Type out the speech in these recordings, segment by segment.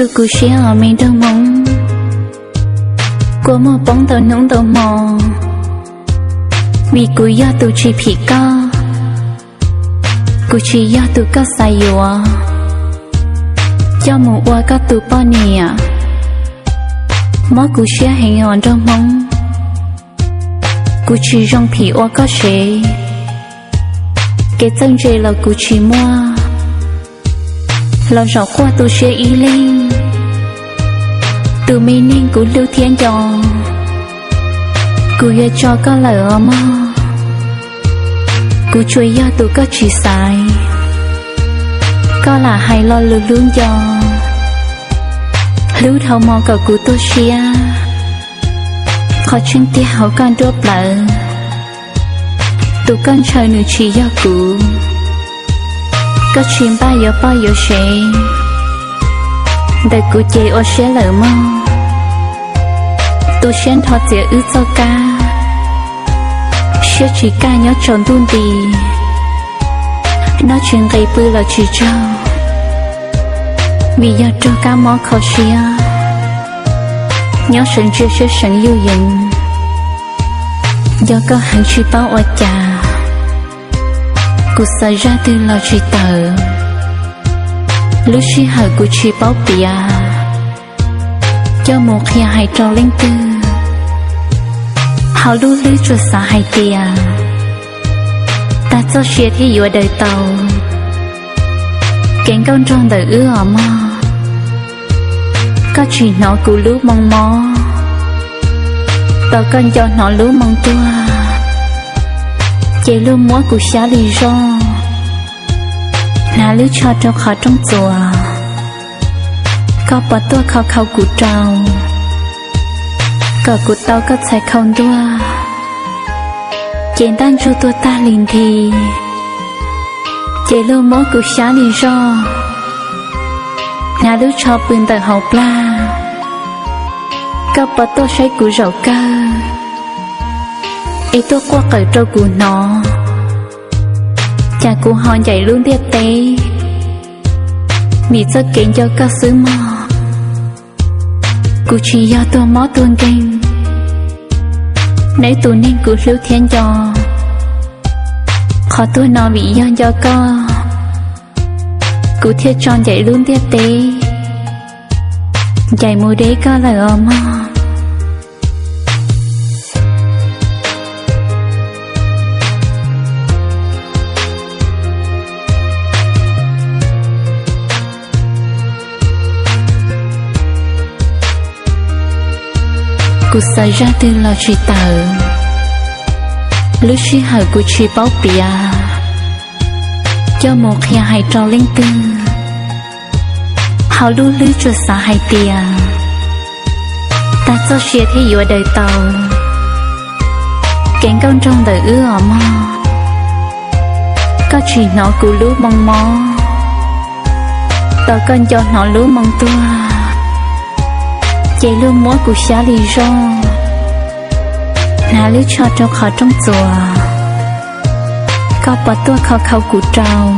Tu kuv siab os me nraug Hmoob, kua muag poob ntau hnub ntau hmo, vim kuv yog tus tsis phim koj, kuv tsis yog tus koj xav yuav coj mus ua koj tus poj niam. Mob kuv siab heev os nraug Hmoob, kuv tsis zoo phim ua koj sev. Kev txawj ntse los kuv tsis muaj, los zaum quaj tu siab ib leeg. Tus me neeg kuv hlub thiab nco, kuv yuav tso koj lawm os mog. Kuv tsuas yog tus koj tsis xaiv, koj lam hais lo lus hlub nco, hlub dhau hmo kom kuv tuag siab. Qhov tseeb tiag hauv koj nruab plawv, tus koj ntshaw nws tsis yog kuv. Koj tsis npaj yuav poj yuav sev, ntawm kuv ces ua siab lawm mog. Tu siab nrho txiav wb txoj kab, siab tsis kaj nyob tsaus ntuj nti. Noj tsis nqis pw los tsis tsaug, vim yog raug kab mob kho siab. Nyob sawv ntsia siab seev yuj yees, nco koj heev tsis paub ua cas. Kuv xav zaj twg los tsis tawm, lub sij hawm kuv tsis paub piav, coj mus qhia hais rau leej twg. Hauv lub hlwb tsuas xav hais tias, tag txoj sia thiaj yuav daws tau kev nkauj nraug ntawm wb os mog. Koj tsis hnov kuv lub moo mob, tos koj nco hnov lub moo tuag, ces luag muab kuv xyab li zoj, hnav lub tsho rau qhov rooj txuas, koj puas tuaj khau khau kuv rau, kom kuv tau koj txhais khau ntuag, ces ntaj ntsug tuag tag li nthi, ces luag muab kuv xyab li zoj, hnav lub tsho pw ntawm hauv plag. Koj puas tuaj saib kuv zaum kawg, es tuaj quaj qawm rau kuv hnov, cas kuv ho ncaim lub ntiaj teb, vim txoj kev nco koj xwb mog. Kuv tsis yog tuag mob tuag nkeeg, neb tus neeg kuv hlub thiab nco, qhov tuag no vim yog nco koj, kuv thiaj tso ncaim lub ntiaj teb, ncaim mus deb koj lawm os mog. Kuv xav zaj twg los tsis tawm, lub sij hawm kuv tsis paub piav, coj mus qhia hais rau leej twg. Hauv lub hlwb tsuas xav hais tias, tag txoj sia thiaj yuav daws tau kev nkauj nraug ntawm wb os mog. Koj tsis hnov kuv lub moo mob, tos koj nco hnov lub moo tuag, ces luag muab kuv xyab li zoj, hnav lub tsho rau qhov rooj txuas, koj puas tuaj khau khau kuv rau,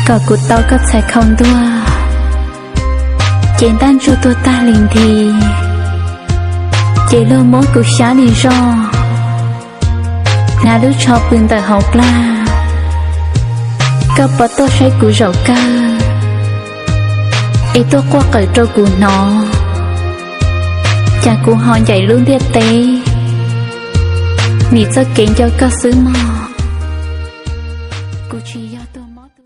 kom kuv tau koj txhais khau ntuag, ces ntaj ntsug tuag tag li nthi, ces luag muab kuv xyab li zoj, hnav lub tsho pw ntawm hauv plag. Koj puas tuaj saib kuv zaum kawg, es tuaj quaj qawm rau kuv hnov, cas kuv ho ncaim lub ntiaj teb, vim txoj kev nco koj xwb mog.